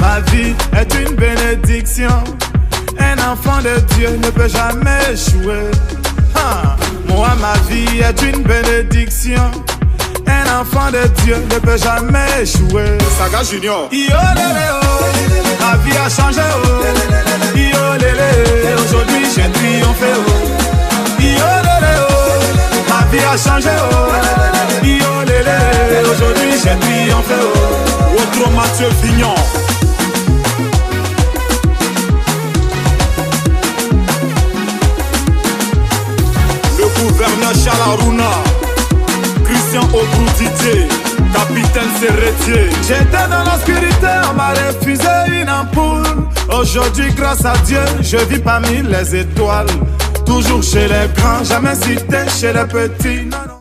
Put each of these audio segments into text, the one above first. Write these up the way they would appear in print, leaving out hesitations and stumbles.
Ma vie est une bénédiction. Un enfant de Dieu ne peut jamais échouer. Ah, moi, ma vie est une bénédiction. Un enfant de Dieu ne peut jamais échouer. Saga Junior. Yo, lélé, oh. Ma vie a changé. Oh. Yo, lélé, aujourd'hui j'ai triomphé. Oh. Yo, lélé, oh. Ma vie a changé. Oh. Yo, lélé, aujourd'hui j'ai triomphé. Oh. Otro Mathieu Vignon. Le gouverneur Chalaruna, Christian Obrou Didier, capitaine Serretier. J'étais dans l'obscurité, on m'a refusé une ampoule. Aujourd'hui, grâce à Dieu, je vis parmi les étoiles. Toujours chez les grands, jamais cité chez les petits. Non, non.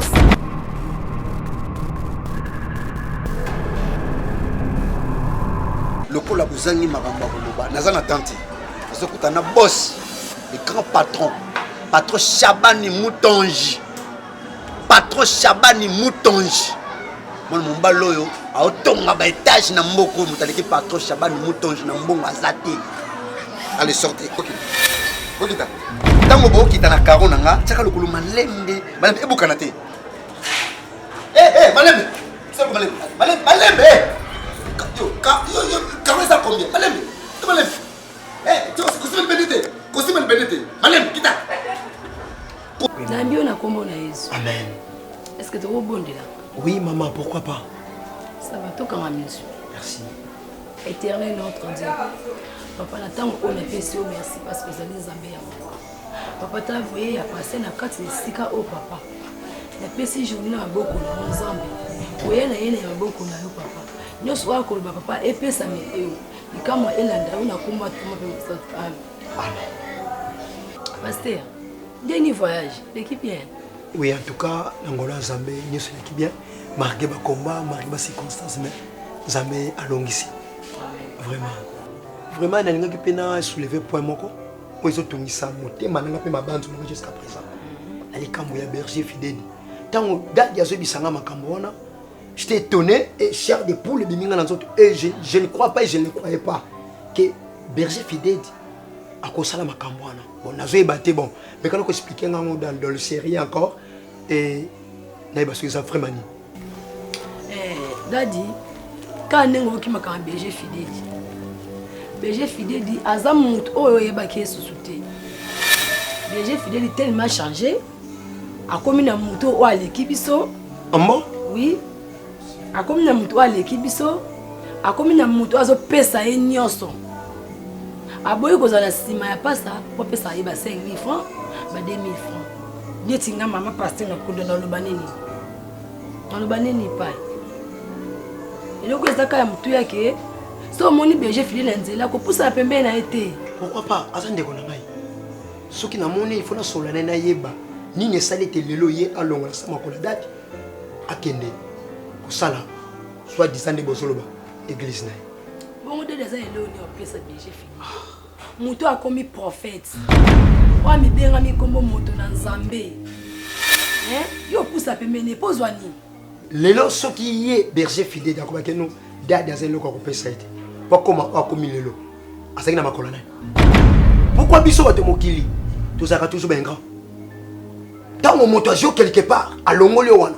Lokola bozangi makambo ya koloba, naza na tante, nazokutana na boss, le grand patron, patron Shabani Mutonji, patron Shabani Mutonji. Mwana mobali oyo aotonga ba étage na mboka oyo, moto aleki patron Shabani Mutonji na mbongo aza te. Allez, sortez, okita. Okita. Ntango bookita na karo na nga, tiaka lokolo malembe, malembe ebukana te. Eh, eh, malembe. Soko malembe. Malembe, malembe. Eh. Yo, ka, yo, yo, karo eza combien? Malembe. Malembe. Eh, tu kosimba libende te. Kosimba libende te. Malembe, kita. Nayambi yo na kombo na Yesu. Amen. Est-ce que tokobondela? Oui, maman, pourquoi pas? Ça va, tokanga miso. Merci. Éternel notre Dieu. Papa, na ntango oyo napesi yo merci parce que ozali Nzambe ya mawa. Papa, ta voye ya pase na kati ya esika oyo papa. Napesi journée na maboko na yo Nzambe. Koya na ye na maboko na yo papa. Nyonso oyo akoloba papa epesami yo. Likamwa elanda yo na kombo ya Toma mpe Mosantu. Amen. Amen. Pasteur, ndeni voyage, eleki bien. Oui, en tout cas, na ngolo ya Nzambe nyonso eleki bien. Malgré ba combat, malgré ba circonstances, mais Nzambe alongisi. Vraiment. Vraiment nalingaki mpe na soulever point moko oyo ezotungisa motema nanga mpe mabanzo nanga jusqu'à présent. Na likambo ya berger Fidèle. Ntango dadi azoyebisa nga makambo wana, j'étais étonné et chair de poule ebimi nga na nzoto et je ne crois pas et je ne croyais pas que berger Fidèle akosala makambo wana. Bon, nazoyeba te, bon, mais quand on explique nga ngo dans le sérieux encore et nayeba soki eza vraiment nini. Eh, dadi, kaka ndenge oyoki makambo ya berger Fidèle. Berger Fidèle aza moto oyo oyebaki ye susu te. Berger Fidèle tellement changé, akomi na moto oyo aleki biso. Ah bon? Oui. Akomi na moto oyo aleki biso, akomi na moto oyo azopesa ye nyonso. Aboyi kozala na nsima ya pasa po apesa ye ba 5000 francs, ba 2000 francs. Neti nga mama pasteur na kondo naloba nini? Naloba nini pai? Eloko eza kaka ya motuya ke so omoni berger Fidèle na nzela kopusana pembeni na ye te. Pourquoi pas? Aza ndeko na ngai. Soki namoni il faut nasolola na ye nayeba nini esali ete lelo ye alongola sa makolo ya date akende kosala soit disant nde bozoloba église na ye. Bongo dede aza eloko nini opesa berger Fidèle? Moto akomi prophète oyo amibengami kombo moto na Nzambe. Hein? Yo opusa pembeni po ozwa nini? Lelo soki ye berger Fidèle akobaki no dade aza eloko akopesa ye te po akoma oyo akomi lelo azalaki na makolo na ye. Pourquoi biso bato mokili tozalaka toujours ba ingrat? Ntango moto azwi yo quelque part alongoli yo wana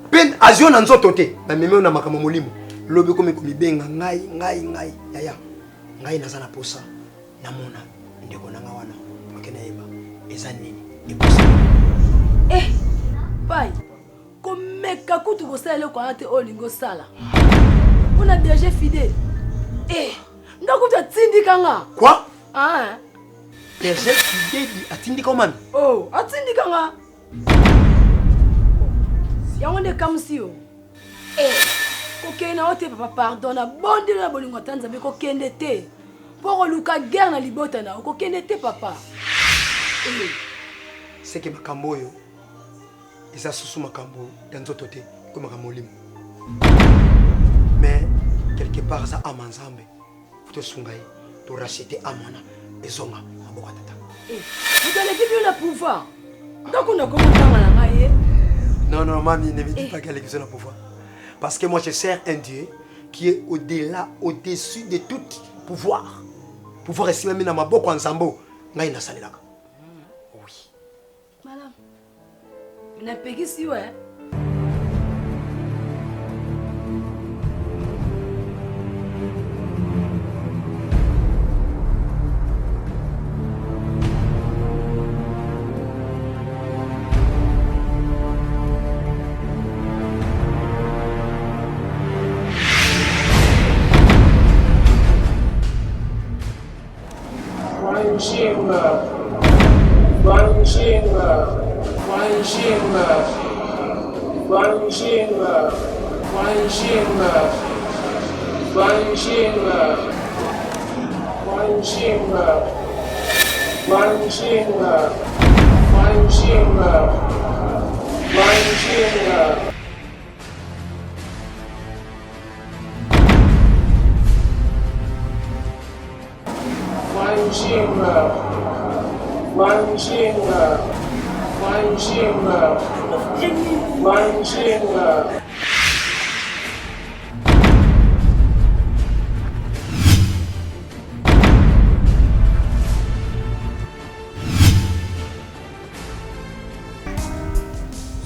mpe azwi yo na nzoto te, bamemi yo na makambo molimo, lobi okomi komibenga ngai ngai ngai yaya ngai naza na posa namona ndeko na nga wana oke nayeba eza nini eposa. Eh, pai komeka kutu kosala eloko wana te oyo olingi osala mpona berger Fidèle. Eh, nga kutu atindika nga. Quoi? Ah. Berger Fidèle atindika yo mami? Oh, atindika nga. Yango nde ekamwisi yo. Eh, kokende na yo te papa, pardon, na bondelo na bolingo ata Nzambe, kokende te. Mpo koluka guerre na libota na yo, kokende te papa. Eh. Seke makambo oyo eza susu makambo ya nzoto te, ekomaka molimo. Mais quelque part aza ama Nzambe, faut tosunga ye, to racheter ame wana ezonga maboko ya tata. Eh, moto aleki bino na pouvoir. Ndako na komo kanga na ngai ye. Non, non, mami, ne me dis pas qu'elle est na pouvoir. Parce que moi, je sers un Dieu. qui est au-delà, au-dessus de tout pouvoir. Pouvoir esimami na maboko ya Nzambe oyo ngai nasalelaka. Oui. Malamu. Napekisi yo eh.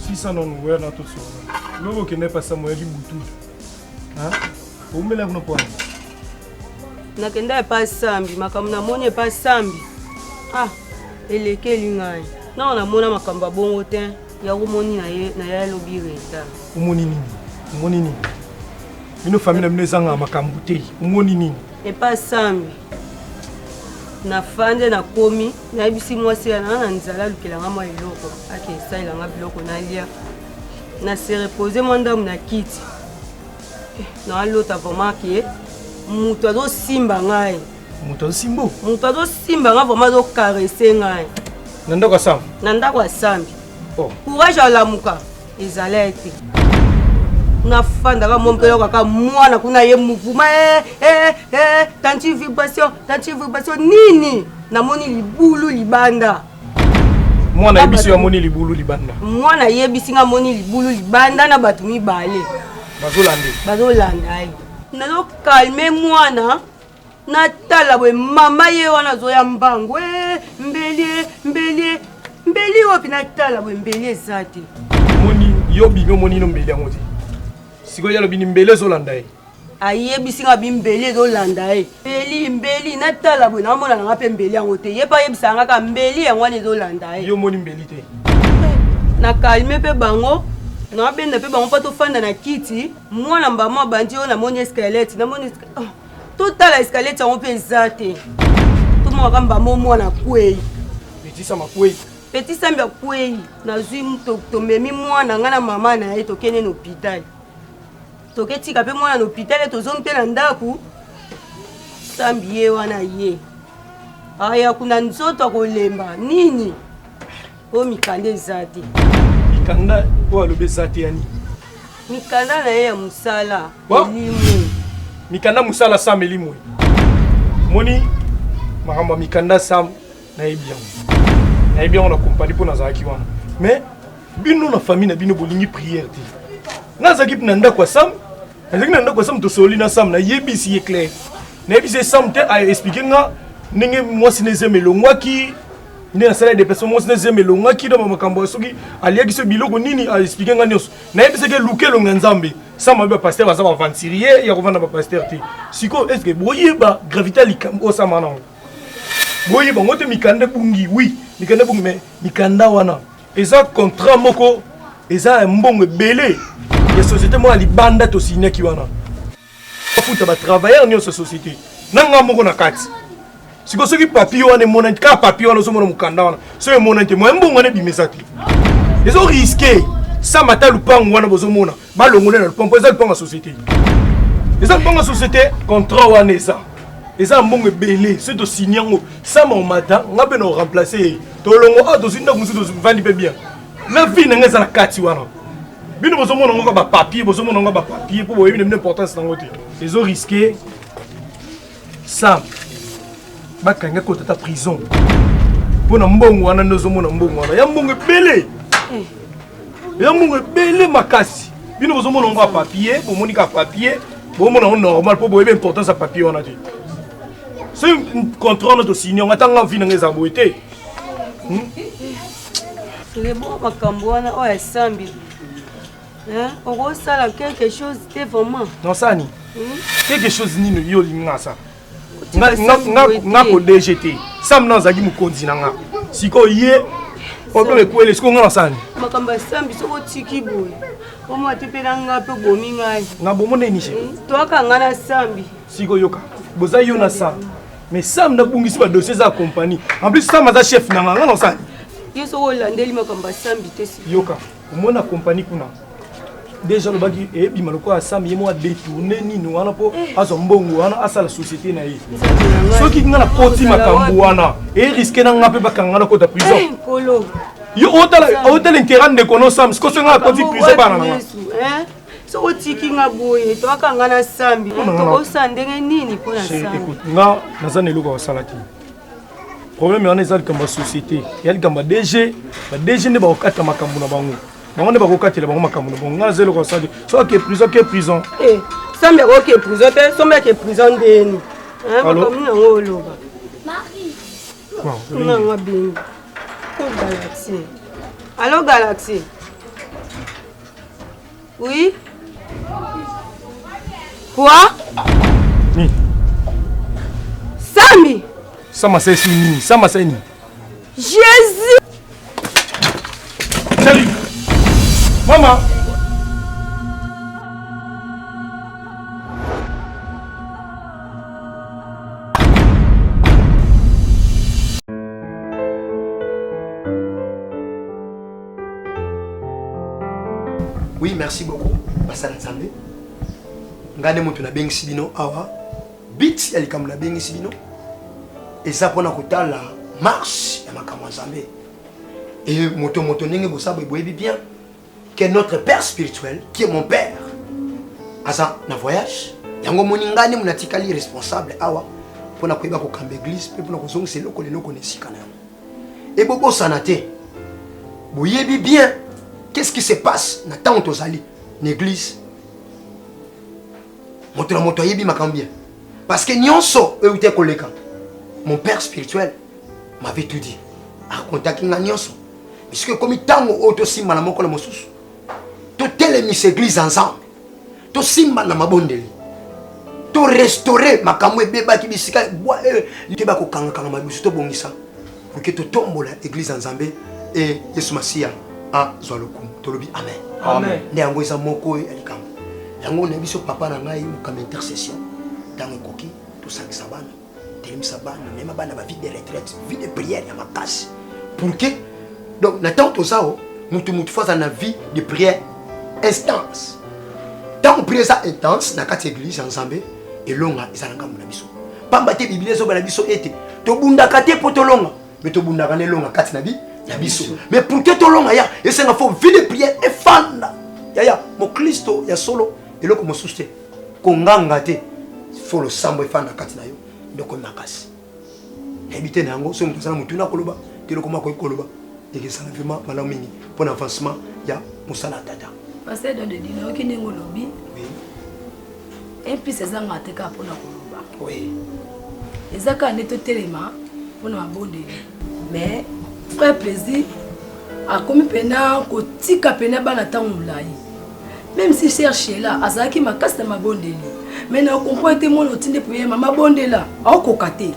Sisa nanu oya na tosolola lobi okende pasa moyaki butu oumela kuna pwana nakenda epa sambi makambo namoni epa sambi ah elekeli ngai nao namona makambo ya bongo te yango omoni na ye alobi retard omoni nini omoni nini bino famille na bino ezangaka makambo te omoni nini epa sambi nafandi nakomi nayebisi mwasi ya naa na nzala alukela nga mwa eloko ake esalela nga biloko nalia na se repose mwa ndambo na kiti eh, nalota vraiment ke moto azosimba ngai moto azosimba moto azosimba ngai vraiment azokarese ngai na ndako ya sambi na ndako ya sambi oh. courage alamuka ezala ye te nafandaka mwa mpe yokaka mwana kuna ye mouvement eh, eh, eh, tanti vibration tanti vibration nini namoni libulu libanda mwana ayebisi yo amoni libulu libanda mwana ayebisi nga amoni libulu libanda na bato mibale bazolanda bazolanda ye nazokalme mwana natala boye mama ye wana azoya mbangu e mbeli mbeli mbeli wapi natala boye mbeli eza te omoni yo bimi omoni no mbeli yango te sikoyo ye alobi ni mbeli ezolanda ye ayebisi nga bi mbeli ezolanda ye mbeli mbeli natala boye naomona nanga mpe mbeli yango te ye mpe ayebisaka nga kaka mbeli yango wana ezolanda ye yo omoni mbeli te na kalme mpe bango nabenda mpe bango mpo tofanda na kiti mwana mbama abandi oyo namoni escalete namoni oh. totala escalete yango mpe eza te tomonaka mbama mwana akwei petit sambi akwei petit sambi akwei nazwi tomemi mwana ngai na mama na ye tokende na hôpital toketika mpe mwana na hôpital tozongi mpe na ndako sambi ye wana ye aya kuna nzoto akolemba nini oyo mikanda eza te mikanda oyo alobi eza te ya nini mikanda na ye ya mosala elimwe mikanda mosala sam elimwe moni makambo ya mikanda sam nayebi yango nayebi yango na kompani mpo nazalaki wana mais bino na famille na bino bolingi prière te nazalaki na ndako ya sam nazalaki na ndako ya sam tosololi na sam nayebisi ye claire nayebisi ye sam te aexplike nga ndenge mwasi na ezembe elongwaki nde nasala déplacement mwasi na ezembe elongwaki na makambo ya soki aliaki so biloko nini aexplike nga nyonso nayebisaki eluka elongi ya nzambe sam ayebi bapaster baza baaventurier ya kovanda bapaster te sikoyo estce boyeba gravité ya likambo oyo sama nango boyeba yango te mikanda ebungi oui mikanda ebungi mais mikanda wana eza contrat moko eza ya mbongo ebele ya société moko ya libanda tosignaki wana bafuta batravailleur nyonso ya société na nga moko na kati sikoyo soki papier wana emonani kaka papier wana ozomona mokanda wana soki emonani te moye mbongo wana ebima eza te ezo riske sama ata lupango wana bozomona balongole na lupango mpo eza lupango ya société eza lupango ya société contrat wana eza eza na mbongo ebele soki tosigne yango sama omata nga mpe na oremplace ye tolongo awa tozwi ndako mosusu tovandi mpe bien na vie na nga eza na kati wana bino bozomona yango kaka bapapier bozomona yango bapapier mpo boyebi na bino importance nango te ezo riske sam bakanga kota ata prison mpo na mbongo wana nde ozomona mbongo wana ya mbongo ebele eh. ya mbongo ebele makasi bino bozomona yango ya papier bomoni kaka papier. Bomona yango normal mpo boyebi importance ya papier wana te. Soki contrat wana tosigne yango ata nga vie na nga ezala boye te. Lebo makambo wana oyo asambi okosala quelque chose te vraiment. Nasala nini? Quelque chose nini yo olingi nga asala? Nga ko DG te. Sam na azalaki mokonzi na nga. Sikoyo ye problème ekweli sikoyo nga nasala nini? Makambo ya sambi soki otiki boye omwa te mpe na nga mpe obomi ngai. Na bomo nini se? Toaka nga na sambi. Sikoyo yoka boza yo na Sam. Mais Sam nabungisi ba dossier eza ya compagnie. En plus Sam aza chef na nga nga nasala nini? Yo soki olandeli makambo ya sambi te sikoyo. Yoka omona compagnie kuna deja alobaki ebima lokola Sam ye moko adetourne nini wana mpo azwa mbongo wana asala société na ye. Soki nga nakoti makambo wana eriske na nga mpe bakanga nga nakota prison. Nkolo. Yo otala otala intérêt ndeko no Sam sikoyo soki nga nakoti prison bana na nga. Soki otiki nga boye toyaka nga na sambi tokosala ndenge nini mpo na sambi? Nga naza na eloko ya kosala te. Problème wana eza likambo ya société, ya likambo ya DG. Ba DG nde bakokata makambo na bango, bango nde bakokatela bango makambo na bango. Nga naza eloko ya kosala te. Soki ake prison, ake prison. Sambi akoki prison te, sombi ake prison ndeni? Makambo nango oloba nanga bengi Galaxy. Allo Galaxy. Oui. Quoi? Nini? Sambi. Sama c'est nini? Sama c'est nini? Jésus. Salut. Maman. Oui, merci beaucoup. Basala Nzambe. Ngai nde moto nabengisi bino awa. Bit ya likambo nabengisi bino eza mpona kotala marche ya makambo ya Nzambe. Et moto moto ndenge bosa boyebi bien que notre père spirituel qui est mon père aza na voyage. Yango moni ngai nde moto natikali responsable awa mpona koyeba kokamba église mpe mpona kozongisa eloko leloko na esika na yango. Et bobosana te, boyebi bien qu'est-ce qui se passe na ntango tozali na église. Moto na moto ayebi makambo bien parce que nyonso euti koleka. Mon père spirituel m'avait tout dit, akontaki nga nyonso. Mais soki ekomi ntango oyo tosimbana moko na mosusu, totelemisa église ensemble, tosimbana mabondeli, to restaurer makambo ebebaki bisika toyeba kokangakanga mabiso, tobongisa pour que totombola église ya Nzambe e Yesu Masiya azwa lokumu. Tolobi amen. Amen. Nde yango eza moko ya likambo yango na biso. Papa na ngai mokambi intercession, ntango ekoki tosangisa bana, telemisa bana, mema bana ba vie de retraite, vie de prière ya makasi pour que donc na ntango toza o mutu mutu fo azala na vie de prière instance. Ntango prière eza intense na kati ya église ya Nzambe, elonga eza na ngambo na biso. Pamba te Biblia ezobala biso ete tobundaka te mpo tolonga, mais tobundaka na elonga kati na bi na biso. Mais pour que tolonga ya esenga fo vie de prière efanda. Yaya moklisto ya solo, eloko mosusu te, konganga te, fo losambo efanda kati na yo ndoko makasi. Nayebi te na yango soki moto aza na motuna koloba te, eloko moko akoki koloba ekezala vraiment malamu mingi mpo na avancement ya mosala ya tata. Pasteur Don de Dieu, nayoki ndenge olobi. Implice ezanga te kaka mpona koloba. Eza kaka nde totelema mpona mabondeli. Mais frère Plaisir akomi mpena kotika mpena bana ntango molai. Même si cher Sheila azalaki makasi na mabondeli, mais na comprendre te mwana otinde prière mama bondela, aokoka te.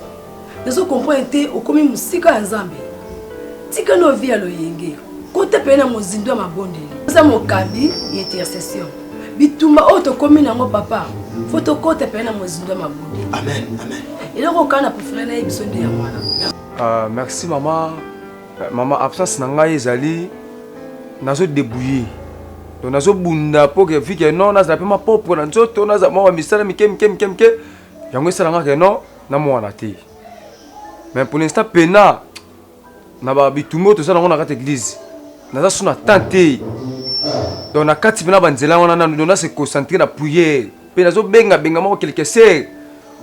Nazo comprendre te okomi mosika ya Nzambe. Tika no vie ya loyenge. Kota pene na mozindo ya mabondeli. Oza mokambi ya intercession. Bitumba oyo tokomi nango papa, faut tokota pene na mozindo ya mabondeli. Amen, amen. Eloko okana préféré na ye biso nde yango wana. Merci mama. Mama, absence na ngai ezali nazo débrouiller. Donc nazo bunda po que vu que non nazala pe ma propre na nzoto, nazala mwa misala mike mike mike mike. Yango esala nga que non na mwana te. Mais pour l'instant pena na ba bitumba oyo toza nango na kati église, naza su na temps te. Donc na kati pena ba nzela wana nanu, donc na se concentrer na prière. Pe nazo benga benga moko quelque sœur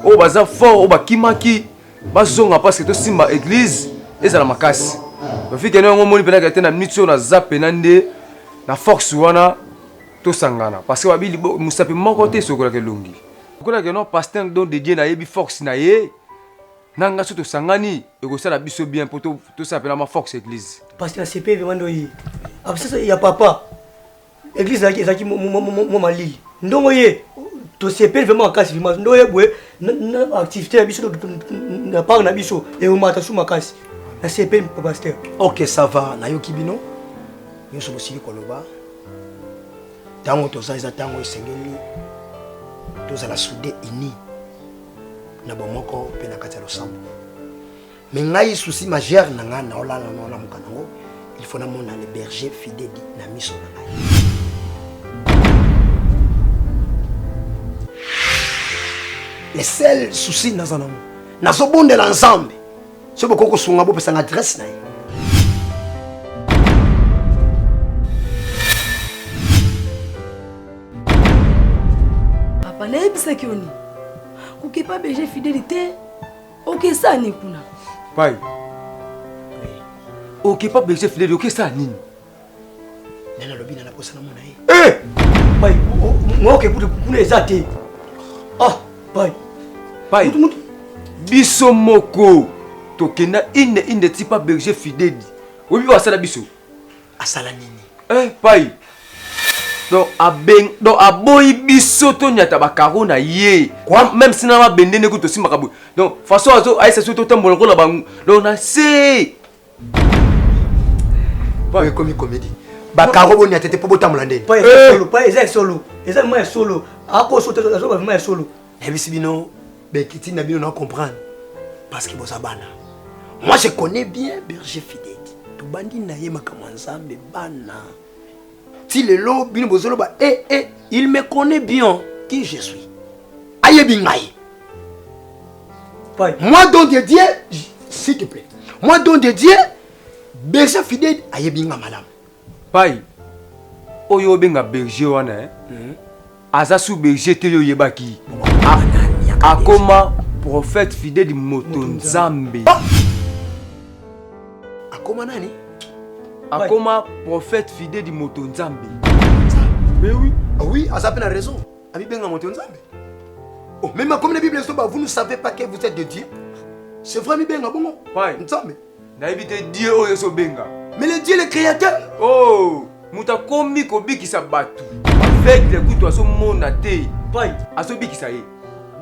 oyo baza fort, oyo bakimaki bazonga parce que tosimba église ezala makasi. Donc fike yango omoni pena te na minute oyo naza pena nde na force wana tosangana parce que babi mosapi moko te esokolaka elongi. Lokola que non pasteur don de Dieu nayebi force na ye na nga so tosangani ekosala biso bien mpo tosala mpena ma force église. Pasteur CP vraiment ndoyi. Absence ya papa. Église ezalaki ezalaki mwa malili. Ndongo ye tosepeli vraiment makasi vraiment ndo ye boye na activité na biso na part na biso eomata su makasi. Nasepeli pasteur. Ok, ça va. Nayoki bino nyonso bosili koloba. Ntango toza eza ntango esengeli tozala soude uni na bomoko mpe na kati ya losambo. Me ngai souci majeur na ngai naolala naolamuka nango, il faut namona le berger fidèle na miso na ngai. Le seul souci naza nango, nazobondela Nzambe soki bokoki kosunga bopesa nga adresse na ye. Papa, nayebisaki yo nini? Kokepa berger fidèle te. Okesala nini kuna? Pai. Okepa berger fidèle, okesala nini? Nani alobi na naposa namona ye? Eh! Pai, ngoke kuna eza te. Ah, pai. Pai. Biso moko tokenda inde inde ti pa berger fidèle. Oyebi basala biso? Asala nini? Eh, pai. Donc abeng donc aboyi biso tonyata bakaro na ye. Quoi? Même si na mabende ndeko tosimbaka boye. Donc façon azo ayesa biso totambola lokola bango. Donc na se. Oyo ekomi comédie. Bakaro bonyata te mpo botambola ndeni. Pai eza solo, pai eza solo. Eza vraiment ya solo. Akoso te azo vraiment ya solo. Nayebisi bino bekiti na bino na comprendre parce que boza bana. Moi je connais bien berger fidèle. Tobandi na ye makambo ya Nzambe bana. Ti lelo bino bozoloba eh eh il me connaît bien qui je suis. Ayebi ngai. Moi don de Dieu, s'il te plaît. Moi don de Dieu, berger fidèle ayebi nga malamu. Pai oyo obenga berger wana eh? Aza sous berger te yo oyebaki. Akoma prophète fidèle moto Nzambe. Akoma nani? Akoma prophète fidèle moto Nzambe. Mais oui. Ah oui, aza pe na raison. Amibenga moto Nzambe. Oh, même comme la Bible ezoba, vous ne savez pas que vous êtes de Dieu. C'est vrai mibenga bongo. Nzambe. Nayebi te Dieu oyo ozobenga. Mais le Dieu le créateur. Oh, moto akomi kobikisa bato. Aveugle kutu azomona te. Pai. Azobikisa ye.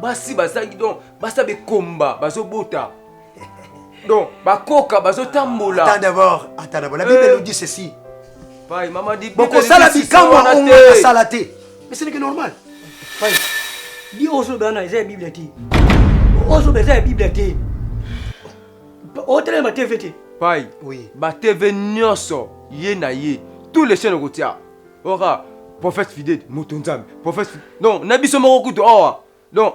Basi bazangi donc basi bekomba bazobota. Donc bakoka bazotambola. Attends d'abord, attends d'abord. La Bible nous dit ceci. Pai, maman dit bokosala bikamwa oyo asala te. Mais ce n'est que normal. Pai. Di ozo bana eza ya Bible te. Ozo eza ya Bible te. Otelema TV te. Pai. Oui. Ba TV nyonso ye na ye. Tous les chaînes okotia. Ora prophète fidèle moto Nzambe. Prophète non na biso moko kutu awa. Donc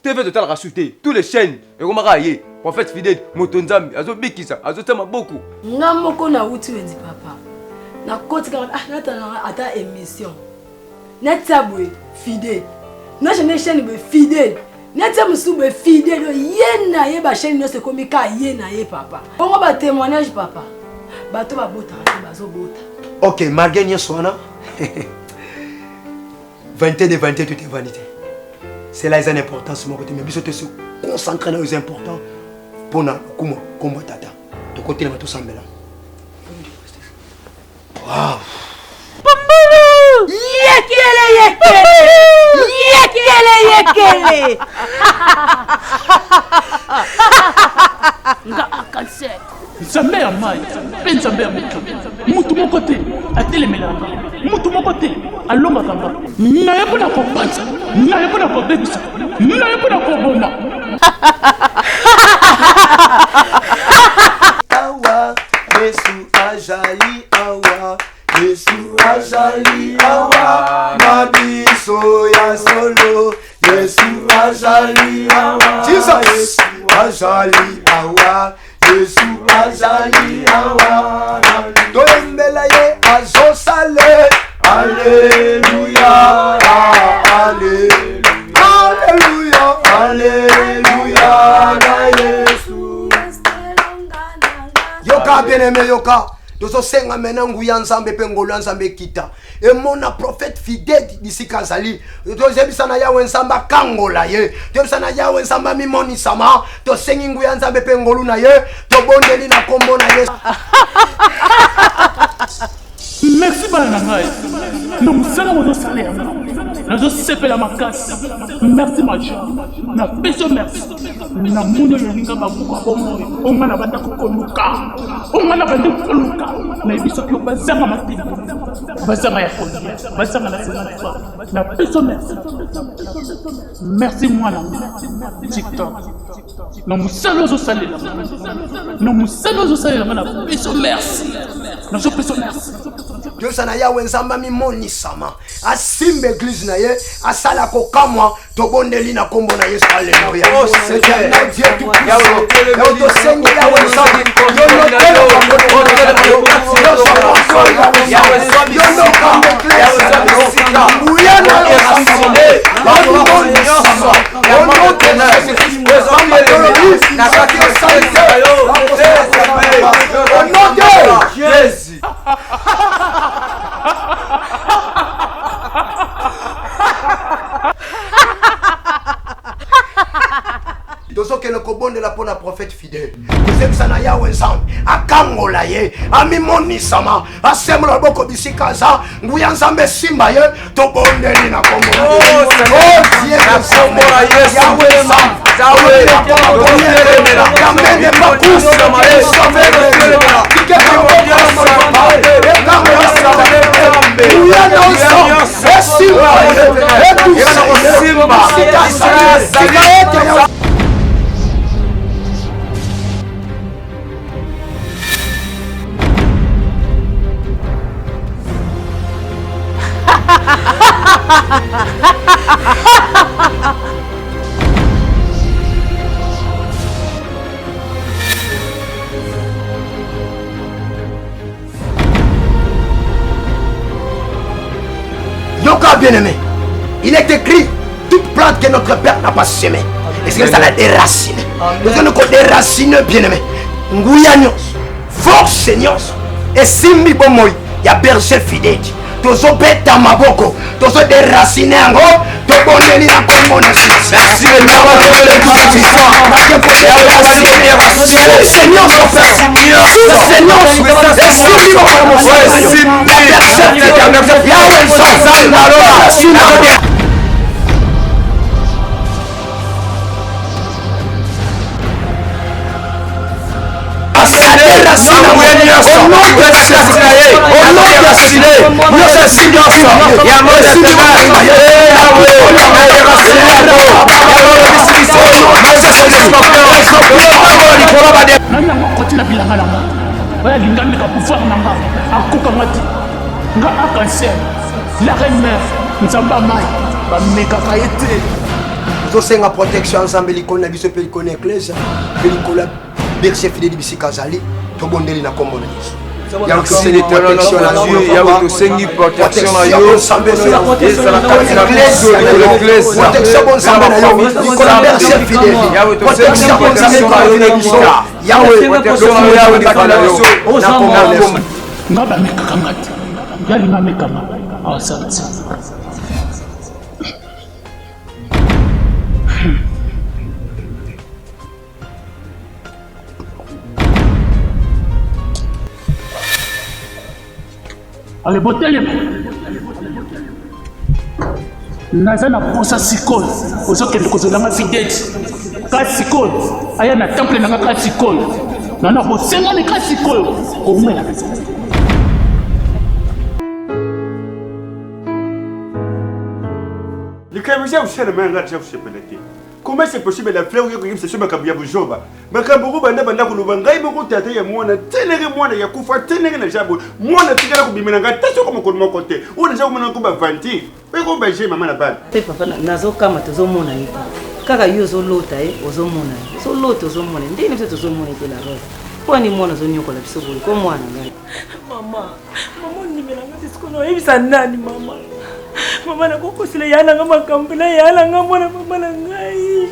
TV totalaka su te. Tous les chaînes ekomaka ye. Prophète fidèle moto Nzambe azobikisa, azotia maboko. Nga moko nawuti wenzi papa. Nakoti kaka ah natala ata émission. Natia boye fidèle. Na chaîne chaîne boye fidèle. Natia mosusu boye fidèle. Ye na ye ba chaîne nyonso ekomi ka ye na ye papa. Bongo ba témoignage papa. Bato babotaka te bazobota. Ok, malgré nyonso wana vanité de vanité, tout est vanité. Cela est une importance moko te, mais biso te se concentrer na oyo eza important mpona lokumu kombo tata. Tokotelema tosambela. Wow. Pumbulu! Yekele yekele! Yekele yekele! Nga akanse. Nzambe ya mai mpe Nzambe ya mokili, moto moko te atelemelaka nga, moto moko te alongaka nga. Naye mpo na kopanza, naye mpo na kobebisa, naye mpo na koboma. Awa, Yesu azali awa, Yesu azali awa, na biso ya solo, Yesu azali awa, Jesus. Yesu azali awa, Yesu azali awa, toyembela ye azosale, Alléluia, Alléluia, Alléluia, Alléluia, na Yesu. Yoka bien-aimé, yoka. Tozosenga mena nguya Nzambe mpe ngolu ya Nzambe ekita emona prophète fidèle bisika azali. Toyebisa na Yawe Nzambe akangola ye, toyebisa na Yawe Nzambe amimonisama. Tosengi nguya Nzambe mpe ngolu na ye, tobondeli na kombo na Yesu. Merci bana na ngai na mosala bozosala yango nazosepela makasi. Merci major, napesi yo merci. Namoni oyo olinga babuka bomoi onga na banda koluka, onga na bandi koluka. Nayebisaki yo bazanga matindi, bazanga ya kolia, bazanga na 50 francs. Napesi yo merci. Merci mwana TikTok na mosala ozosalela na mosala ozosalela nga napesi yo merci, nazopesa yo merci. Toyebisa na Yawe Nzambe amimonisama, asimba eglise na ye, asala kokamwa. Tobondeli na kombo na Yesu. Alleluya. Oh, Seigneur. Dieu tout puissant. Yawe, tosengi Yawe Nzambe, yo notelema nguya na yo, bamimonisama au nom de Jésus. Au nom de Jésus. Tozokende kobondela mpo na prophète fidèle. Tozebisa na Yawe Nzambe akangola ye, amimonisama, asembola loboko bisika aza, nguya Nzambe esimba ye. Tobondeli na kombo na Oh, Yesu. Seigneur. Oh, Dieu Na kombo na Yesu. Yawe Nzambe. Yawe, tozotelemela. Kamene makusa. Nguya nyonso esimba ye, etusa ye, bisika azali, tika ete Yawe Yoka bien-aimé, il est écrit, toute plante que notre Père n'a pas semée, est-ce que ça la déracine? Nous allons déraciner, bien-aimé. Nguya nyonso, force nyonso, esimbi bomoi ya berger fidèle. Tozobeta maboko, tozo déraciner yango, tobondeli na kombo na Yesu. Merci, Seigneur. Nani yango akoti na bilanga na nga oyo alinga ameka pouvoir na nga akokanga te nga akanser la reine mère nzambe ya mai bamekaka ye te. Tozosenga protection ya Nzambe likolo na biso mpe likolo na eklezia mpe likolo ya berger fidèle bisika azali. Tobondeli na kombo na Yesu. Yawe, tosengi protection na yo, Yawe, tosengi protection na yo. Nzambe na yo. Ezala kati na biso, likolo ya eklezia. Protection bo Nzambe na yo, likolo ya berger fidèle. Yawe, tosengi Protection bo Nzambe protection na yo na biso. ekita. Yawe, Protection na yo lokumu ekita na na biso. yo. Na kombo na Yesu. Nga bamekaka nga te, yalinga amekanga awasala te. Ale botelema, naza na posa sikoyo ozokende kozolanga fidèle ka sikoyo aya na temple nanga ka sikoyo nana bosengani ka sikoyo koumela. Likambo eza kosalema nga eza kosepela te. Comment c'est possible la fleur oyo koyebisa biso makambo ya buzoba? Makambo oyo banda banda koloba ngai moko tata ya mwana te ndenge mwana ya kufa te ndenge na jabo mwana tikala kobimela ngai te soko mokolo moko te oyo naza komona ko baventure oyo ko baje mama na bana. Pe papa nazokama tozomona ye te kaka yo ozolota ye ozomona ye ozolota ozomona ye ndenge biso tozomona ye te la rose mpo ani mwana ozonyokola biso boye ko mwana ngai. Mama, mama ondimela nga te sikoyo naoyebisa nani mama? Mama nakokosela ya nanga makambo na ya nanga mwana mama na ngai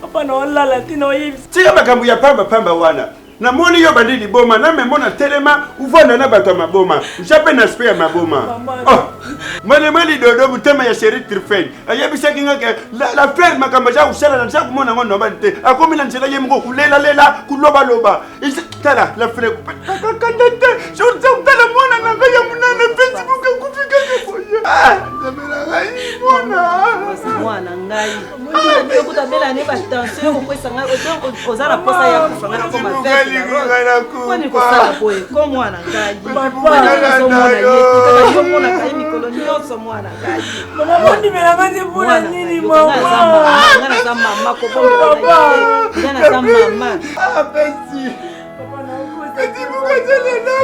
papa naolala te naoyebisa. Tika makambo ya pamba pamba wana. Namoni yo bandi liboma na memo na telema uvanda na bato ya maboma nja mpe na aspect ya maboma. Oh. Malema lidodo motema ya chéri Truffel ayebisaki nga ke la, la fleur makambo aza kosala na nza komona yango normal te akomi na nzela ye moko kulelalela kulobaloba tala la fleur kakakanda te soza kotala mwana na ngai ya monene facebook akufi kaka boye ah, nzambe na ngai mwana mwana ngai okuta bela ne batension yokokwesa ngai oza na posa ya kufa ngai nakoma veponi kosala boye ko mwana ngai ozomona ye kaka yo monaka ye mikolo nyonso mwana ngai Mama ondimela nga te mpona nini mama? Nga naza mama kobombela ngai te. Nga naza mama. Ah, Betty. Betty, pourquoi tu es là,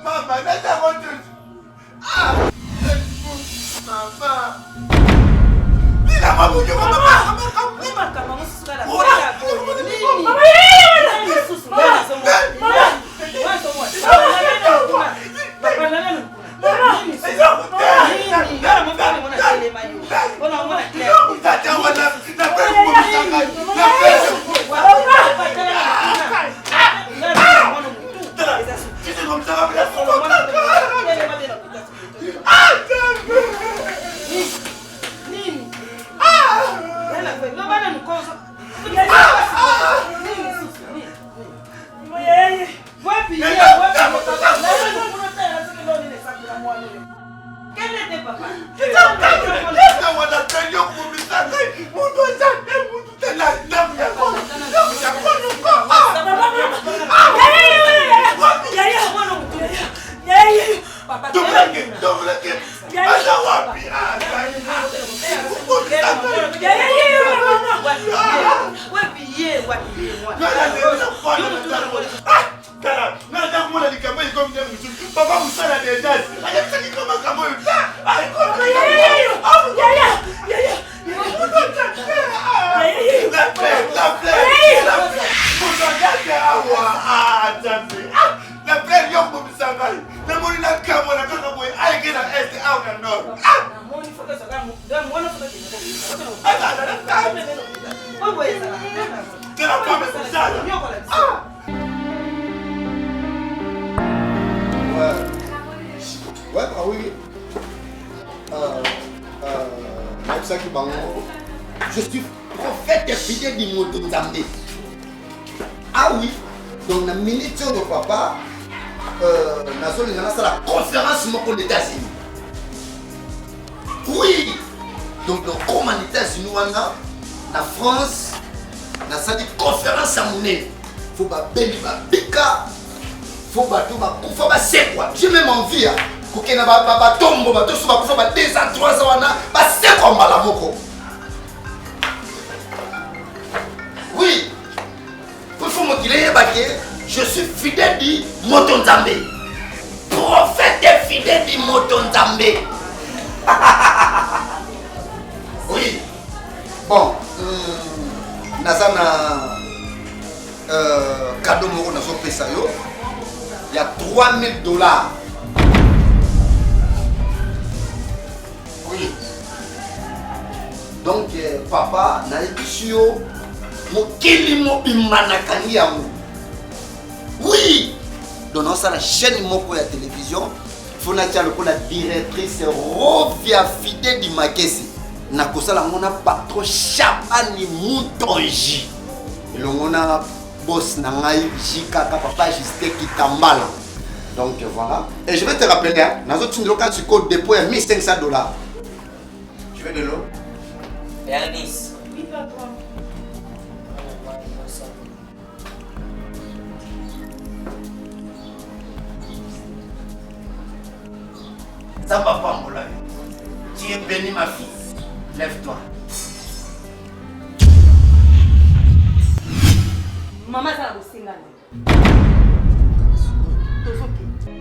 Mama, nata motusu. Ah! Mama. Bila mabujo mama. Makambo mosusu kala. Mama, Papa mosala dejas ayebisaki ko makambo oyo La frère yo kobomisa ngai namoni nakamona kaka boye ayeke na este awa na nord. Ouais, bah oui. Nayebisaki bango je suis prophète fidèle du moto nzambe. Ah oui, donc na minute oyo papa nazolinga nasala conférence moko na États-Unis. Oui, donc nakoma na États-Unis wana na France nasali conférence ya monene fo babeli babika fo bato bakufa basekwa. J'ai même envie ya kokende batombo bato so bakufa ba 2 ans 3 ans wana basekwa mbala moko. Oui, faut mokili eyeba ke je suis fidèle du moto nzambe, prophète fidèle du moto nzambe. Oui, bon, naza na cadeau moko nazopesa yo ya 3000 dollars. Oui, donc papa nayebisi yo mokili mobimba nakangi yango. Oui, donc naosala chaîne moko ya télévision fo natia lokola directrice Rovia Fide di Makesi. Nakosala yango na patron Shabani Mutonji elongo na boss na ngai JKK papa Justin Kitambala. Donc voilà, et je vais te rappeler, hein, nazotindela oka sikoyo dépôt ya 1500 dollars. Tu veux de l'eau? Bernice. Oui, papa. Nzambe apambola yo. Tu es béni ma fille. Lève-toi. Mama aza na bosenga na yo. Tozokende.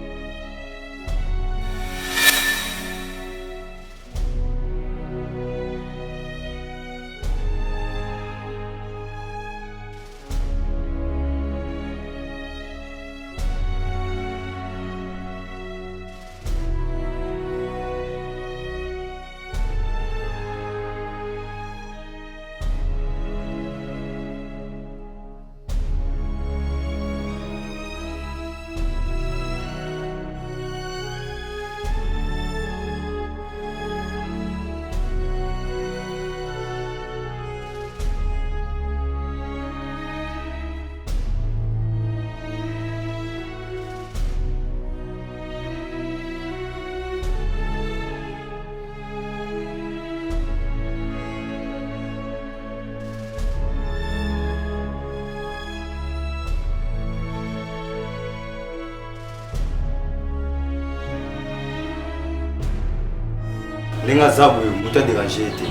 Ndenge aza boye moto aderange ye te,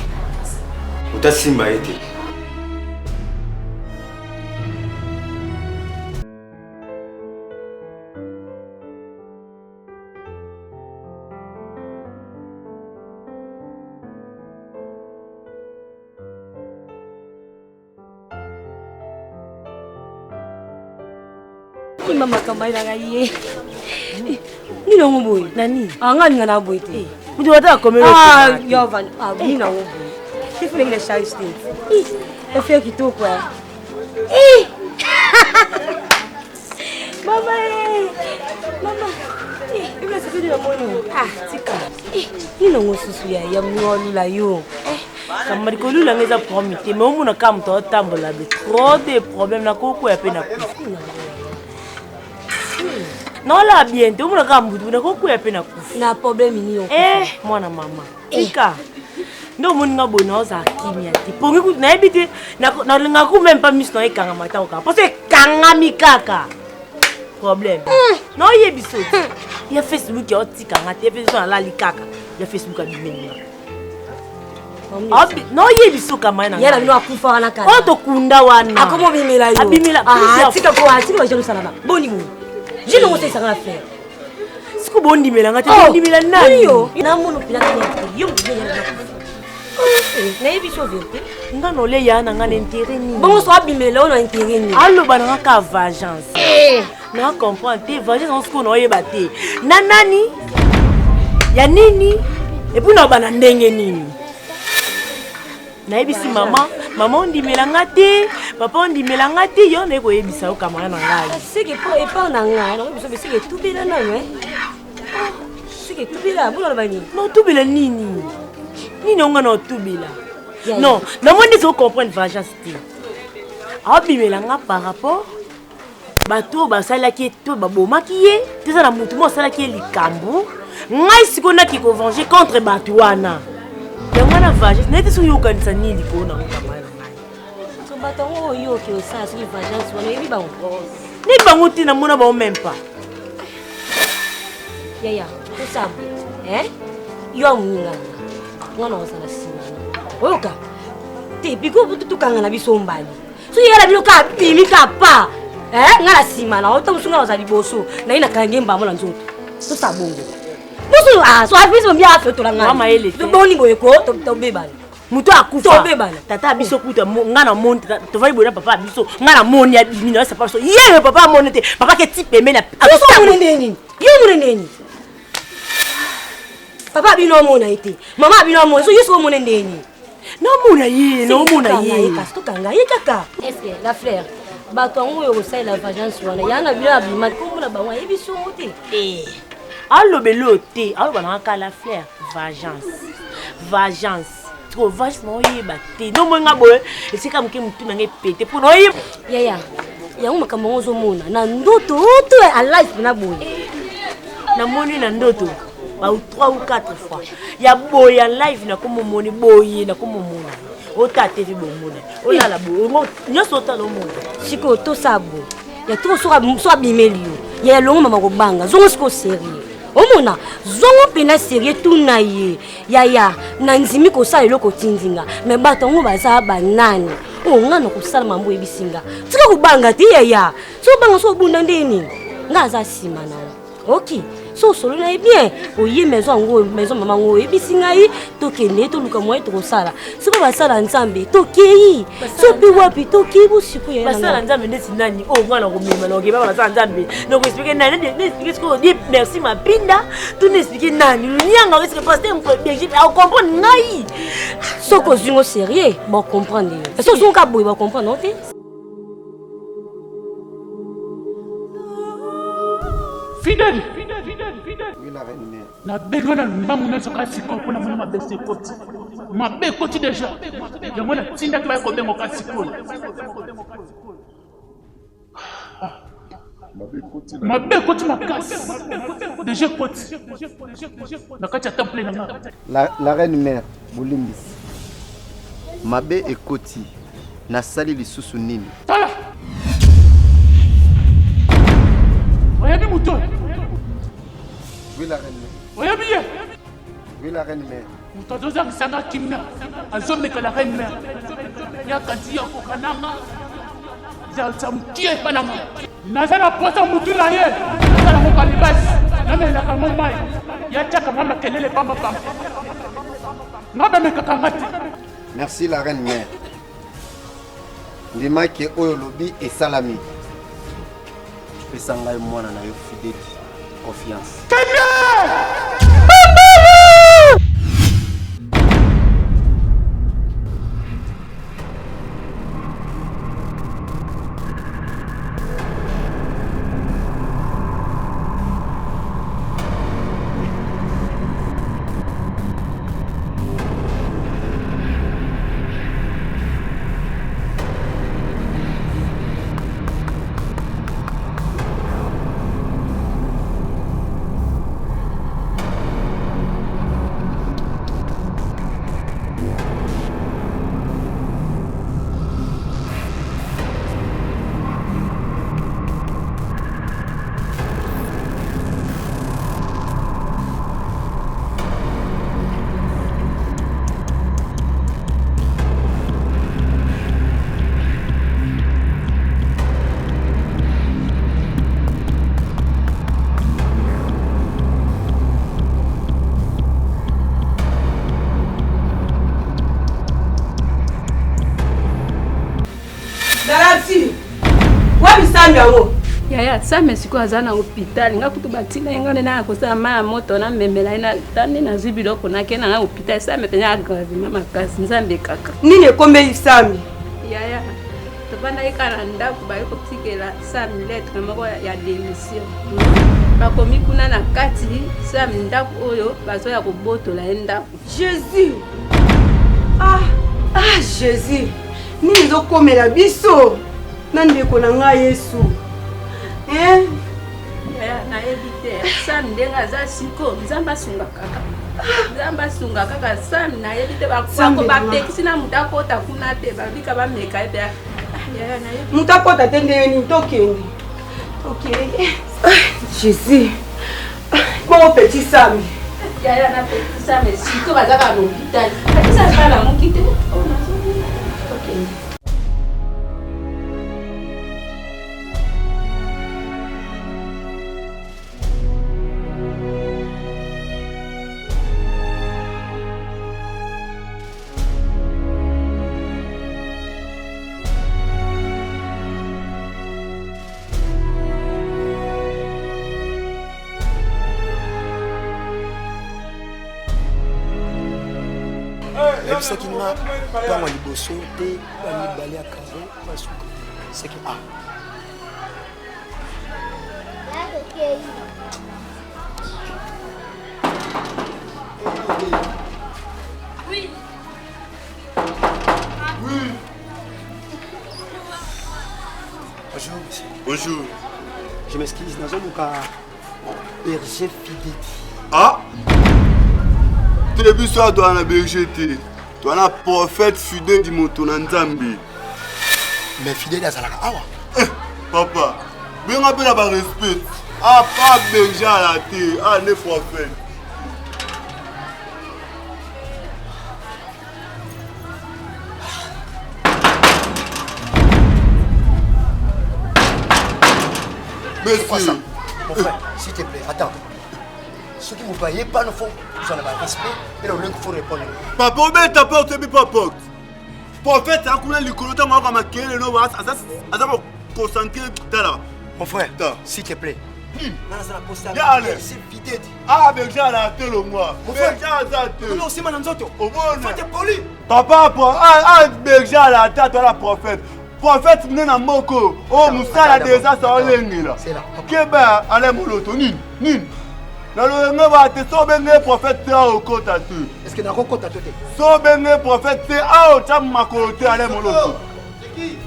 moto asimba ye te. Mama makambo ayelaka ye nini yango boye na nini ah, nga alinga na boye te moto bata akomeli ah, yo vanda ah, nini yango boye tifulenge na charge te efe kitoko eh. Mama eh! Mama eh, ebe sokeli na moni. Ah, tika. Eh, nini yango susu ya ya molula yo. Eh, kamari kolula nga eza problème te, mais omona kaka moto aotambola be trop de problème na kokwea mpe na kufa. Naola bien te, omona kaka moto na kokwea mpe na kufa. Na problème nini yo? Eh, mwana mama. Tika. Nde omoni nga boye naozala kimia te pongi kutu nayebi te nalingaka ku meme pa miso na ekangama ntango kaka mposo ekangami kaka problème naoyebi so te ya facebook ya otika nga te ya facebook nalali kaka ya facebook abimeli nga naoyebi so kamaya na bino akufa wana kala oyo tokunda wana akoma obimela yo abimela ah, tika ko atika bajelusala ba boni boye jino ngosalisaka na frère siko bondimela nga te oh, bondimela nani yo namono mpena yo moto nayebi so verité nga nole ya na nga na intérêt nini bongo so abimela oyo na intérêt nini aloba na nga ka vengeance eh. na comprendre te vengeance yango sikoyo naoyeba te na nani ya nini epuis naoba na ndenge nini nayebisi mama mama ondimela nga te papa ondimela nga te yo naye koyebisa yo kamara na ngai ah, seke po epa na ngai nango biso beseke etubela nano eh. ah, seke etubela bona loba nini na otubela nini nini yango nga na otubela non namoni ndeti ocomprendre vengeance te aobimela nga par rapport bato oyo basalaki ye to babomaki ye te eza na motu moko asalaki ye likambo ngai sikoyo naki kovange contre bato wana yango wana vengeance naye te soki yokanisa nini likolo na ngo kamaya na ngai so bato yango oyo oke osala soki vengeance wana oyebi bango nayebi bango te namona bango meme pas yaya tosala boye yo amoninga na nga nga na kozala nsima na oyoka te biko tokanga na biso mbali soki yala bino kaka bimi kaka pa eh, nga na nsima na ota mosu nga naza liboso naye nakangi mbamo na nzoto tosala bongo mosu ah, so apesi bombi afetola ngai boni boye ko tobebana moto akufa tobebana tata biso kuta nga na moni tovandi boye na papa biso nga na moni abimi na papa biso yeyo papa amoni te papa ke ti pembeni omoni ndeni yo omoni ndeni papa bino amona ye te mama bino amona so yesu omona ndeni Naomona ye, naomona ye. Kasi tokanga ye kaka. Est-ce que la fleur bato yango oyo kosalela vengeance wana ya na bino abima kombo na bango ayebi songo te eh, alobeli oyo te aloba nanga kaka la fleur vengeance vengeance siko vengeance naoyeba te ndomoi nga boye esika moke motu nanga epete mpo naoyeba yaya yango makambo yango ozomona na ndoto to alive mpena boye namoni na ndoto ba 3 ou 4 fois ya boye ya live nakomomoni boye nakomomona ota tv bomona olala boye nyonso otala omona sikoyo tosala boye ya toko so abimeli yo ya elongo mama kobanga zongo sikoyo serie omona zongo mpena serie tuna ye yaya nandimi kosala eloko otindi nga me bato yango baza banani oyo oh, nga na kosala mambo oyebisi nga tika kobanga te yaya so obanga so obunda nde nini nga aza nsima na yo ok so osolo na ye bien oye maison yango maison mama yango oyebisi ngai tokende toluka moye tokosala soki basala nzambe tokei so mpe wapi tokei bosikoyo basala nzambe ndeti nani oyo ngai nakomema nakokeba basala nzambe nakoexplike nani naexplike sikoyo die merci mapinda to naexplike nani lunianga eske paster belgique acomprendre ngai soki ozwi ngo sérieux bacomprendre yo soki ozwi ngo ka boye bacomprendre te Fidèle nabenga na mbangu nazoka sikoyo mpo namona mabe esi ekoti mabe ekoti deja yango natindaki baya kobengoka sikoyo mabe ekoti makasi deja ekoti na kati ya temple na nga la reine mère bolimbisi mabe ekoti Nasali lisusu nini? Tala! Oyebi moto oyo? Oui, la reine. Oyebi ye? Oui, la reine mère. Moto azozangisa nga kimia, azomeka la reine mère. Yakanzi ya koka na nga. Zalisa mokie epa na nga. Naza na posa mutu na ye. Nasala ngo kalibasi. Namelaka ngo mai. Yatiaka nga makelele pamba pamba. Nga bamekaka nga te. Merci la reine mère. Ndima ke oyo olobi esalami. Pesa ngai mwana na yo Fideti confiance. Kende! Galaxy, wapi sambi yango? Yaya same sikoyo aza na hôpital nga kutu batina ye nga nde naya kosala mai ya moto namemela ye ta nde nazwi biloko nake na nga hôpital same mpenza agravema makasi nzambe kaka Nini ekomeli Sami? Yaya tofandaki kaka na ndako baye kotikela sami lettre moko ya démission bakomi kuna na kati sami ndako oyo bazoya kobotola ye ndako Jésus ah, ah Jésus nini ezokomela biso na ndeko na ngai Yesu hein? Yaya nayebi te Sam ndenge aza siko Nzambe asunga kaka Nzambe asunga kaka Sam nayebi te bapekisi na moto akota kuna te babika bameka ye te ah, yaya nayebi moto akota te ndenge nini tokende tokende ah, Jésus bongo petit Sam yaya na petit Sam siko baza kaka na hôpital petit Sam alamuki te oh, tokende Nayebisaki nga ntango ya liboso te bamibale ya kare basuka seke a Oui. Oui. Bonjour, monsieur. Bonjour. Je m'excuse, nazoluka berger Fideti. Ah te biso awa toza na berger te toza na prophète fideli moto na nzambe mais fideli azalaka awa eh, papa benga mpe na barespect apa ah, berger ala te ah ne prophète Monsieur. Mon frère, s'il te plaît, attends. soki moto aye pano fo ozala na barespect mpe na olongi fo répondre papa obeta porte oyebi pa porte prophète akuna likolo ntango ayoka makelele no aza koconcentre tala mon frère s'il te plaît Ah, berger ala te longwa. Berger aza te. Osima na nzoto. Omona. Poli. Papa, ah, berger ala te atola prophète. Prophète mne na moko. Oh, musala deja sa olengela. Keba ale moloto nini? Nini? Na lolenge ba te so benge prophète te okota te. Est-ce que nakokota to te? So benge prophète te aotya makolo te ale moloto.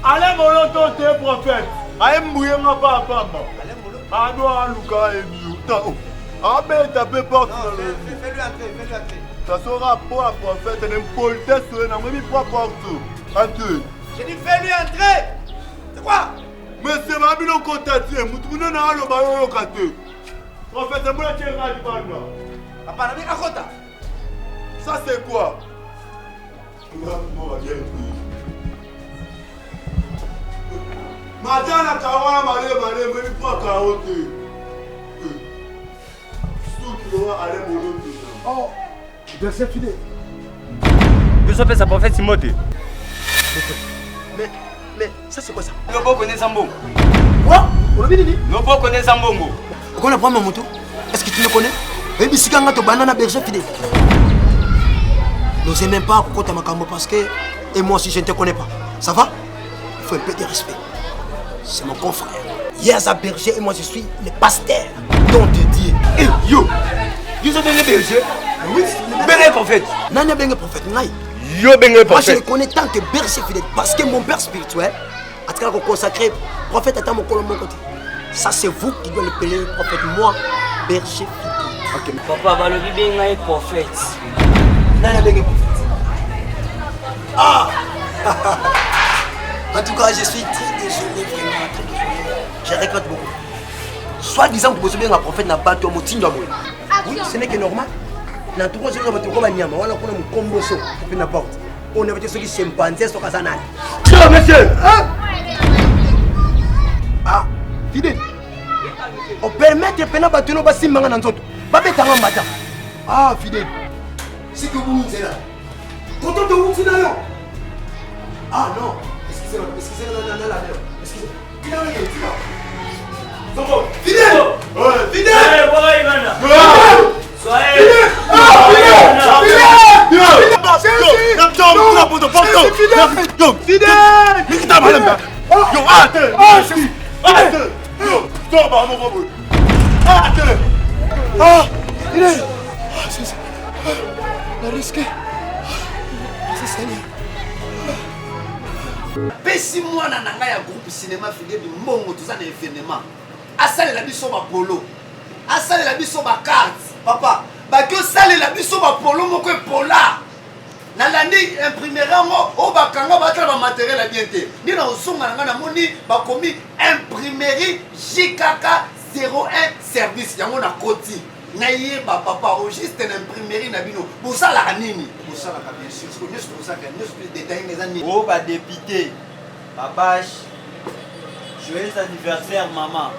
Alain Moloto te prophète. Aye mbuye nga pa pamba. Ado aluka ayebi yo. Ta oh. Abeta pe porte na le. Ça sera pour la prophète une impolitesse na mwebi po porte. Entre. J'ai dit fais-lui entrer. C'est quoi? Monsieur Babilo kota te, mutu munene aloba yo yoka te. Prophète mbola tie nga libanda. Papa na bi akota. Ça c'est quoi? Madana kawana male male mwe mpo kao te. Suki loa ale moloto. Oh, verset fidèle. Biso pesa prophète Timothée. Mais mais ça c'est quoi ça? Loboko neza mbongo. Quoi? Olobi nini? Loboko neza mbongo. Okona prendre moto? Est-ce que tu me connais? Oyebi sika nga tobanda na berger fidèle. N'osez même pas kokota makambo parce que et moi aussi je ne te connais pas. Ça va? Il faut un peu de respect. C'est mon confrère. Ye aza berger et moi je suis le pasteur. Don de Dieu. Eh yo! Yo ozo benge berger? Oui. Benge prophète. Nani abenge prophète ngai? Yo benge Moi je prophète. le connais tant que berger fidèle parce que mon père spirituel atikala ko consacrer prophète ata mokolo moko te. Ça c'est vous qui doit l'appeler prophète moi berger fidèle. Okay. Papa balobi benga ye prophète. Nani abenge prophète? Ah! En tout cas, je suis très désolé, vraiment très désolé. Je regrette beaucoup. Soit disant que vous êtes un prophète n'a pas tout motindo boye. Oui, ce n'est que normal. Na tout cas, je vais te banyama wala kuna mukomboso pe na porte. On avait ceux qui chimpanzé soka za nani. Yo monsieur. Hein? Ah, fidèle. On permettre pena bato no basimbanga na nzoto. Babetanga mbata. Ah, fidèle. Si tu vous nzela. Koto to wuti na yo. Ah non, excusez-moi, excusez-moi, non, non, non, non, excusez. Tina yo, tina. Soko. Fidèle. Fidèle. Eh, boy bana. Soyez. Ah, fidèle. Ah, fidèle. Ah, c'est ça. Na risque. C'est Seigneur. Pesi mwana na ngai ya groupe cinéma Fidèle mbongo toza na événement. Asalela biso ba polo. Asalela biso ba carte. Papa, baki osalela biso ba polo moko epola. Nalandi imprimerie yango oyo bakanga batala ba materiel ya bien te. Nde na ozonga na ngai namoni bakomi imprimerie JKK 01 service yango nakoti. Nayeba papa au juste na imprimerie na bino bosalaka nini? Bosalaka bien sûr, siko nyonso tosalaka nyonso détail eza nini? Oh ba député, ba bâche. Joyeux anniversaire maman.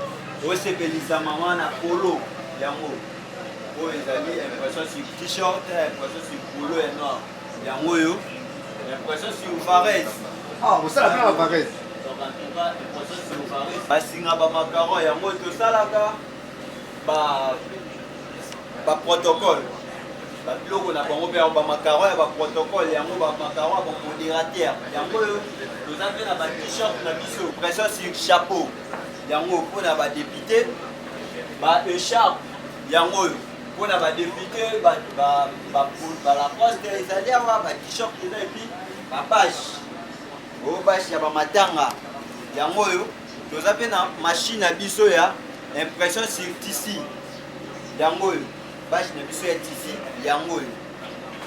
Osepelisa maman na polo yango. Oyo ezali impression sur t-shirt, impression sur polo ya noir. Yango oyo impression sur varese. Ah, osala pe na varese. Donc en tout cas, impression sur varese. Basinga ba macaron yango tosalaka ba ba protocole. Ba biloko na bango pe ba macaron ya ba protocole yango ba macaron ya ba modérateur. Yango oyo toza pe na ba t-shirt na biso. Pression sur chapeau. Yango mpona ba député, ba écharpe yango oyo mpona ba député, ba ba ba ba Lacoste ezali awa, ba t-shirt eza et puis ba bâche. Oyo bâche ya ba matanga. Yango oyo toza pe na machine na biso ya impression sur tissu. Yango oyo bâche na biso ya tissu yango oyo.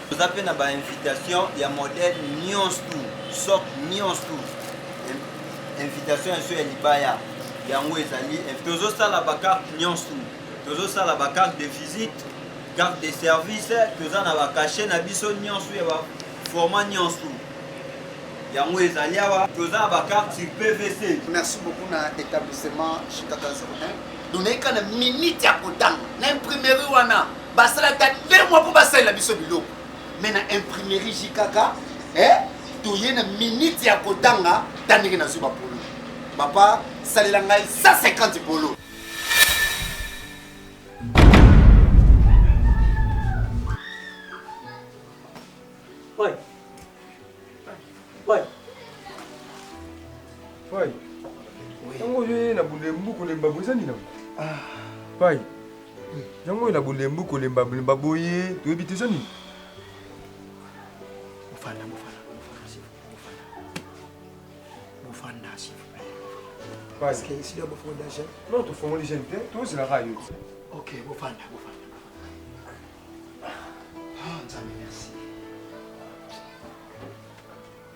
Toza pe na ba invitation ya modèle nyonso tout, sorte nyonso tout. Invitation ya biso ya libaya yango ezali. Tozosala ba carte nyonso tout. Tozosala ba carte de visite, carte de service, toza na ba cachet na biso nyonso ya ba format nyonso tout. Yango ezali awa. Toza na ba carte sur PVC. Merci beaucoup na établissement Shikaka 01. Donc nayika na minute ya kotanga na imprimerie wana basala ata 2 mois mpo basalela biso biloko mais na imprimerie JKK eh, toye na minute ya kotanga ta ndenge nazwi bapolo. Papa salela ngai 150 polo. Ouais. Ouais. Pai. Yango oyo na bolembu kolemba boye eza nini yango? Pai. Yango oyo na bolembu kolemba lemba boye toyebi te eza nini? Bofanda, bofanda, bofanda, s'il vous plaît, bofanda. Bofanda, s'il vous plaît. Parce que ici, là, bofanda jeune. Non, tofongoli jeune te, tozelaka yo. Ok, bofanda, bofanda. Ah, Nzambe, merci.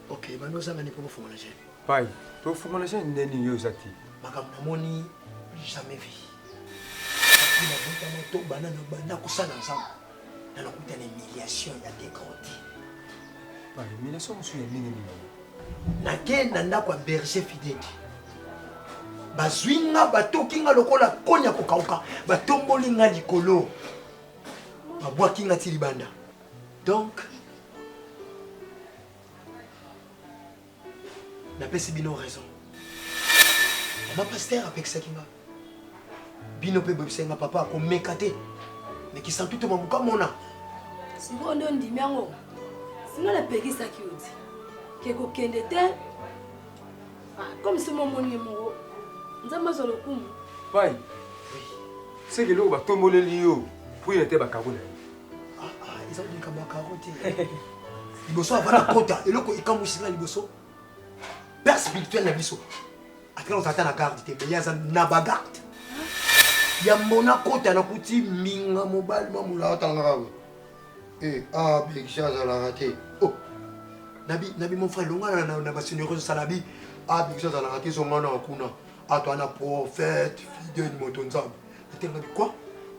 Ok, bando ozanga ni mpo bofongola jeune. Pai, tofongola jeune nde nini yo oza te? Makambo namoni jamais vu. Nabotama to bana na banda kosala nzambe. Na nakuta na humiliation ya degrandi. Ba humiliation mosusu ya ndenge nini? Nake na ndako ya berger Fidedi. Bazwi nga batoki nga lokola koni ya kokauka, batomboli nga likolo. Babwaki nga ti libanda. Donc napesi bino raison. Mama pasteur apekisaki nga. Bino mpe boyebisaki nga papa akomeka te. Mais kisantu to mabuka mona. Sikoyo nde ondimi yango? Singa napekisaki yo ti ke kokende te. Ah, comme si momoni ye moko. Nzambe azwa lokumu. Pai. Seke eloko batomboleli yo mpo ye te bakabo na ye. Ah, ah, eza likambo ya karo te. Liboso avant nakota eloko ekamwisi nga liboso. Père spirituel na biso. Atikala kozala ata na garde te, mais ye aza na ba garde. Yambo nakota nakuti mbinga mobali mwa molayi atanga kaka boye. Eh, ah, Belgique azalaka te. Oh. Nabi, nabi mon frère, longa na, na, na ba seigneur osala bi. Ah, Belgique azalaka te, zonga na kuna. Ah, toi na prophète, fidèle moto Nzambe. Natenga bi quoi?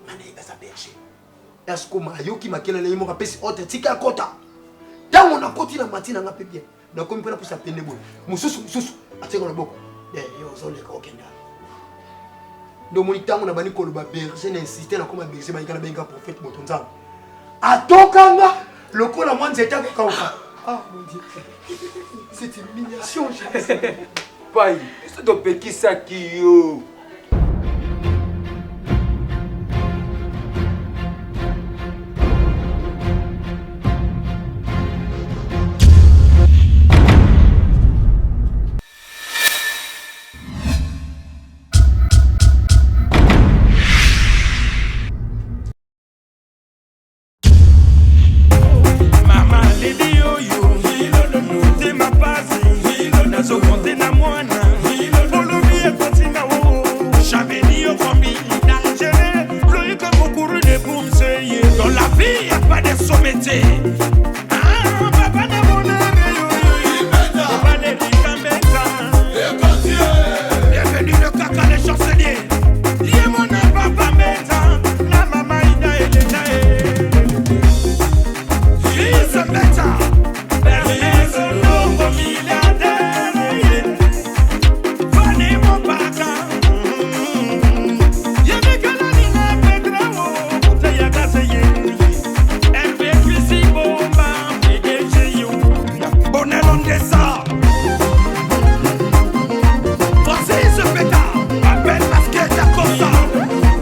Mana ye baza berger. Est-ce que ayoki makelele ye moko apesi ordre tika akota. Tango nakoti na mati na nga pe bien. Nakomi mpe napusa pene boye. Mosusu mosusu atiaka loboko. Eh, yo ozoleka okenda. Nde omoni ntango nabandi koloba berger na insiste nakoma berger bayika nabenga prophète moto Nzambe. Atokanga lokola mwa nzete akokauka. Ah mon Dieu. C'est humiliation, Jésus. Pai, biso topekisaki yo.